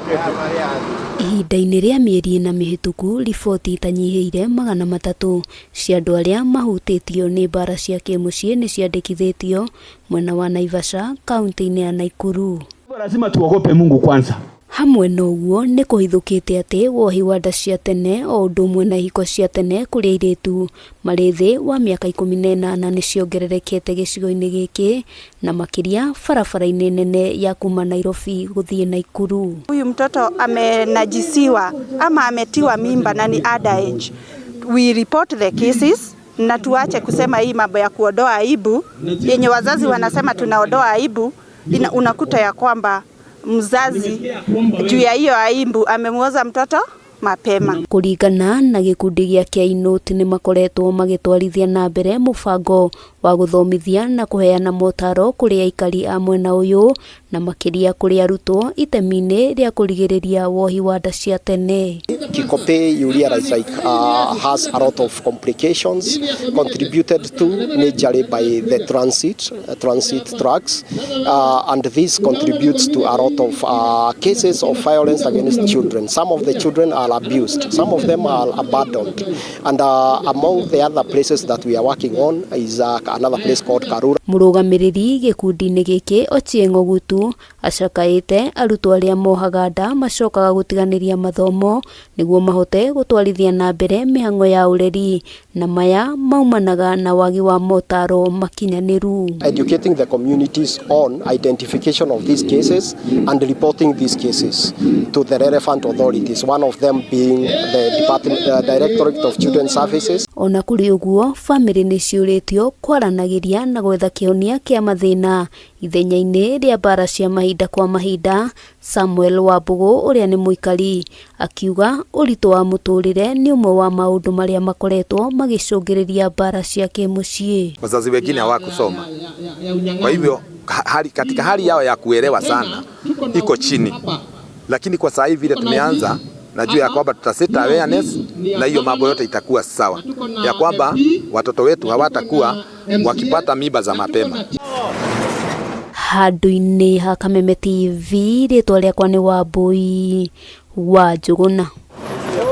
Ihinda-inĩ rĩa mĩeri ĩna mĩhĩtũku, riboti itanyihĩire 300 cia andũ arĩa mahutĩtio nĩ mbaara cia kĩmũciĩ nĩ ciandĩkithĩtio mwena wa Naivasha, kaunti-inĩ ya Naikuru. Lazima tuogope Mungu kwanza. Hamwe na ũguo, nĩ kũhithũkĩte atĩ wohi wa nda cia tene o ũndũ ũmwe na ihiko cia tene kũrĩ airĩtu marĩ thĩ wa mĩaka 18 nĩ ciongererekete gĩcigo-inĩ gĩkĩ na makĩria barabara-inĩ nene ya kuma Nairobi gũthiĩ Naikuru. Huyu mtoto amenajisiwa ama ametiwa mimba na ni underage. We report the cases na tuache kusema hii mambo ya kuondoa aibu yenye wazazi wanasema tunaondoa aibu ina, unakuta ya kwamba mzazi juu ya hiyo aibu amemuoza mtoto mapema. Kũringana na gĩkundi gĩa KNOT nĩ makoretwo magĩtwarithia na mbere mũbango wa gũthomithia na kũheana motaro kũrĩ aikari a mwena ũyũ na makĩria kũrĩ arutwo itemi-inĩ rĩa kũrigĩrĩria wohi wa nda cia tene. Kikopey, you realize like has a lot of complications contributed to majorly by the transit trucks, and this contributes to a lot of cases of violence against children. Some of the children are abused, some of them are abandoned, and among the other places that we are working on is another place called Karura. Mũrũgamĩrĩri gĩkundi-inĩ gĩkĩ Ochieng Ogutu acakaĩte arutwo arĩa mohaga nda macokaga gũtiganĩria mathomo nĩguo mahote gũtwarithia na mbere mĩhang'o ya ũreri na maya maumanaga na wagi wa motaro makinyanĩru. Educating the communities on identification of these cases and reporting these cases to the relevant authorities, one of them being the Department, Directorate of Children's Services. Ona kũrĩ ũguo, bamĩrĩ nĩ ciũrĩtio kwaranagĩria na gwetha kĩhonia kĩa mathĩna ithenya-inĩ rĩa mbara cia mahinda kwa mahinda. Samuel Wambũgũ ũrĩa nĩ mũikari akiuga ũritũ wa mũtũrĩre nĩ ũmwe wa maũndũ marĩa makoretwo magĩcũngĩrĩria mbara cia kĩmũciĩ. Wazazi wengine hawakusoma, kwa hivyo katika hali yao ya kuelewa sana iko chini, lakini kwa saa hii vile tumeanza, najua ya kwamba tutaset awareness na hiyo mambo yote itakuwa sawa, ya kwamba watoto wetu hawatakuwa wakipata mimba za mapema. Handũ-inĩ ha Kameme TV, rĩtwa rĩakwa nĩ Wambui wa Njũgũna.